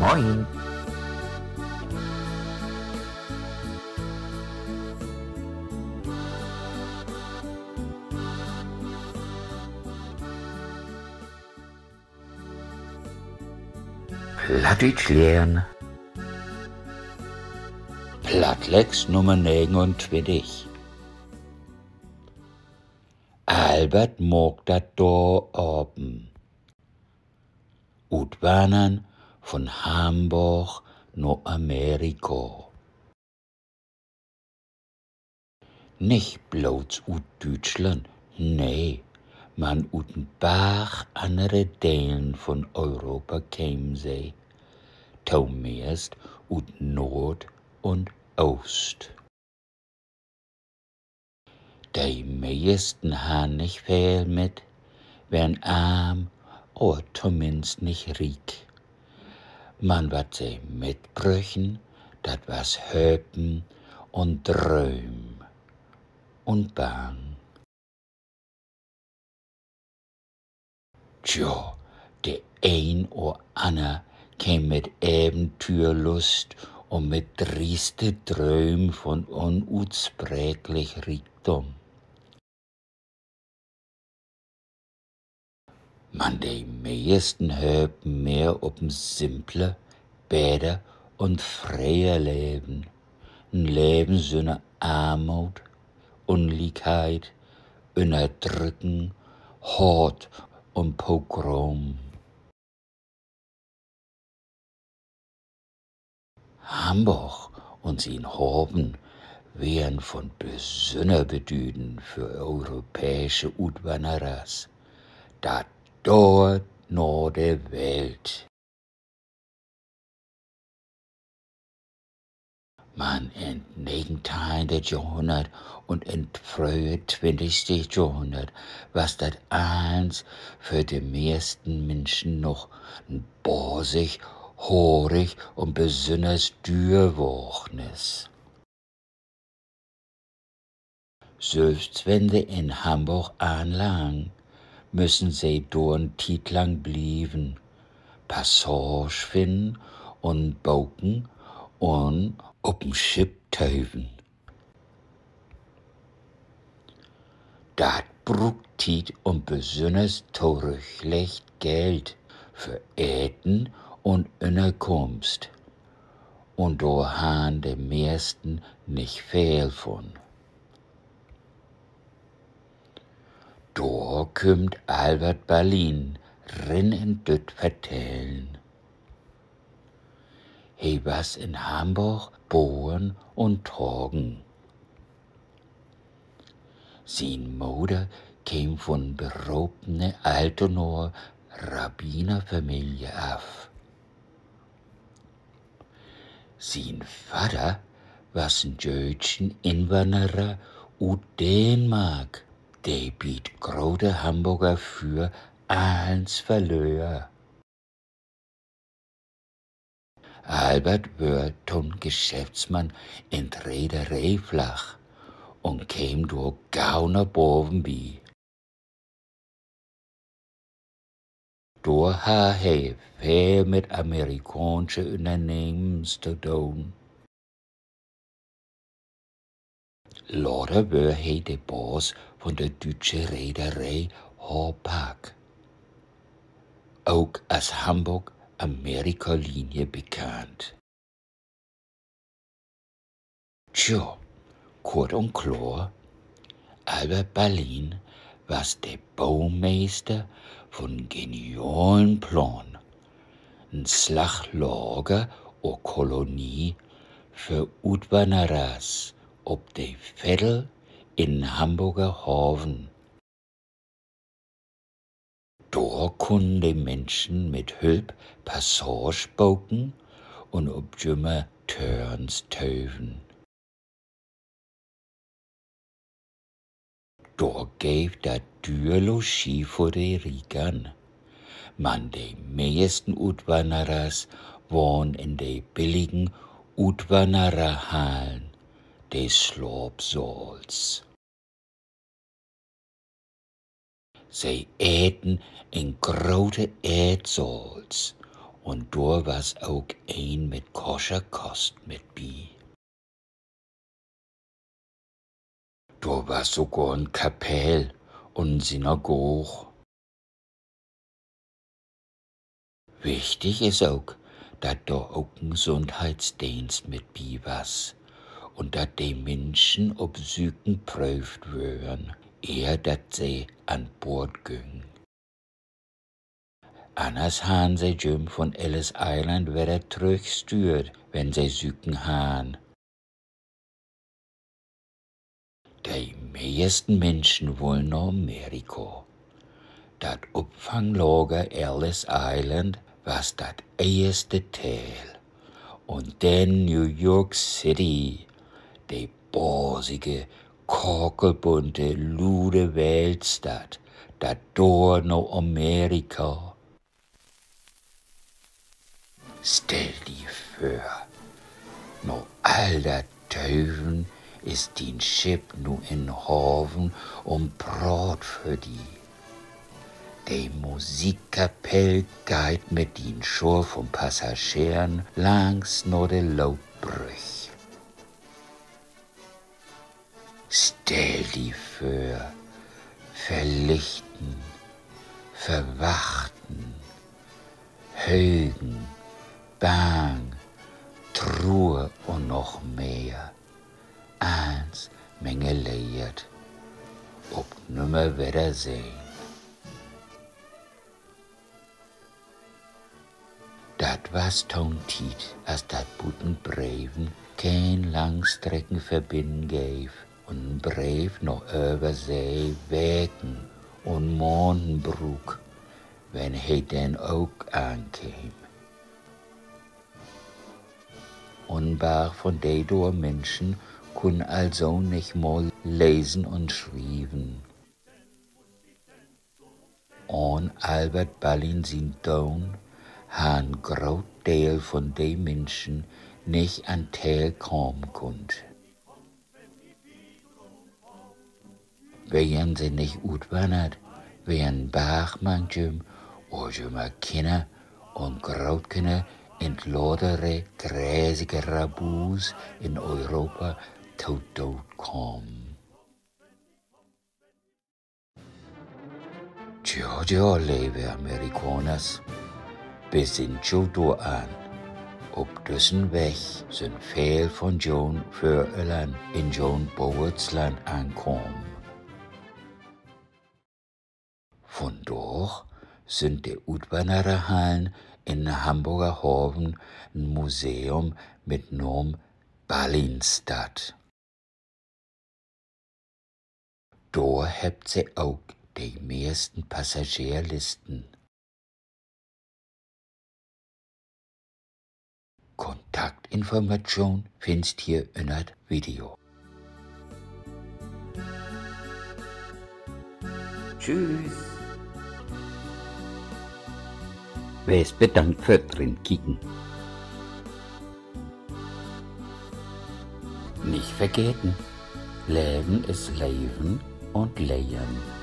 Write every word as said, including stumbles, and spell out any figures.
Moin. Plattdüütsch lehren. Plattlex Nummer negenuntwintig. Albert maakt dat Door apen. Utwannern von Hamborg na Amerika. Nich bloots ut Düütschland, nee, man ut en Barg annere Delen von Europa kemen se, tomeist ut Noord un Oost. De meesten harrn nich veel mit, weren arm oder tominnst nich riek. Man wat se mitbröchen, dat was Höpen un Drööm un Bang. Tjo, de een or anner keem mit Eventüürlust un mit drieste Drööm von unutspreeklich Riekdom. Man de meesten höpen mehr op en simple, beter un freer Leven. En Leven sünner Armoot, Unliekheit, Ünnerdrücken, Haat un Pogrom. Hamborg un sien Haven weren von besünner Bedüden för europääsche Utwannerers. Dat Door na de Welt. Man in't negenteihnte Johrhunnert un in't fröhe twintigste Johrhunnert was dat allens för de meesten Minschen noch en basig, haarig un besünners düer Wagnis. Sülvst wenn se in Hamborg anlangen, müssen se dor en Tietlang blieven, Passage finnen un boken un op en Schipp töven. Dat bruukt Tiet un besünners torüchleggt Geld för Eten un Ünnerkumst. Un dor harrn de meesten nich veel vun. Dor kümmt Albert Ballin rin in düt Vertellen. He was in Hamborg boren un tagen. Sien Moder keem vun beropene Altonaer Rabbinerfamilie af. Sien Vadder was en jöödschen Inwannerer ut Däänmark, de bi't grote Hamborger Füer allens verlöör. Albert wöör to'n Geschäftsmann in't Reedereefach un keem dor gau na baven bi. Dor harr he veel mit amerikaansche Ünnernehmens to doon. Later wöör he de Baas vun de düütsche Reederee Hapag, ok as Hamborg-Amerika-Linie bekannt. Tjo, kort un kloor, Albert Ballin was de Bomeester vun en genialen Plaan: en Slag Lager or Kolonie för Utwannerers op de Veddel in'n Hamborger Haven. Dor kunnen de Minschen mit Hülp Passage boken un op jümehr Törns töven. Dor geev dat düer Logie för de Rieken. Man de meesten Utwannerers wahnen in de billigen Utwannererhallen, de Slaapsaals. Se eten in grote Eetsaals Un dor was ok een mit koscher Kost mit bi. Dor was sogor en Kapell un Synagoog. Wichtig is ok, dat dor ok en Gesundheitsdeenst mit bi was un dat de Minschen op Süken pröövt wören, ehr dat se an Boord güngen. Anners harrn se jüm von Ellis Island wedder trüchstüürt, wenn se Süken harrn. De mehrsten Minschen wullen na Amerika. Dat Opfanglager Ellis Island was dat eerste Teel. Un denn New York City, de basige, kakelbunte, lude Weltstadt, dat Door na Amerika. Stell di vör, na all dat Töven is dien Schipp nu in'n Haven un praat för di. De Musikkapell geiht mit dien Schoor vun Passageren langs na de Loopbrüch. Stell di vör, Verlichten, Verwachten, Högen, Bang, Truer un noch mehr. Allens mengeleert. Op Nümmerweddersehn. Dat was to'n Tiet, as dat buten Breven keen Langstreckenverbinnen geev un en Breev na Översee Weken un Maanden bruuk, wenn he denn ok ankeem. Un en Barg von de dor Minschen kunn also nich mal lesen un schrieven. Ahn Albert Ballin sien Doon harr en groot Deel von de Minschen nich an Teel kamen kunnt. Weren se nich utwannert, weren en Barg mank jüm or jümehr Kinner un Grootkinner in't latere gresige Rabuus in Europa to Dood kamen. Tja, tja, leve Amerikaners, besinnt jo doran: Op düssen Weg sünd veel von jo'n Vöröllern in jo'n Boortsland ankamen. Vundaag sünd de Utwannererhallen in'n Hamborger Haven en Museum mit Naam Ballinstadt. Dor hebbt se ok de mehrsten Passageerlisten. Kontaktinformatschoon finnst hier ünner't Video. Tschüss. Wees bedankt för't Rinkieken. Nich vergeten: Leven is Leven un Lehren.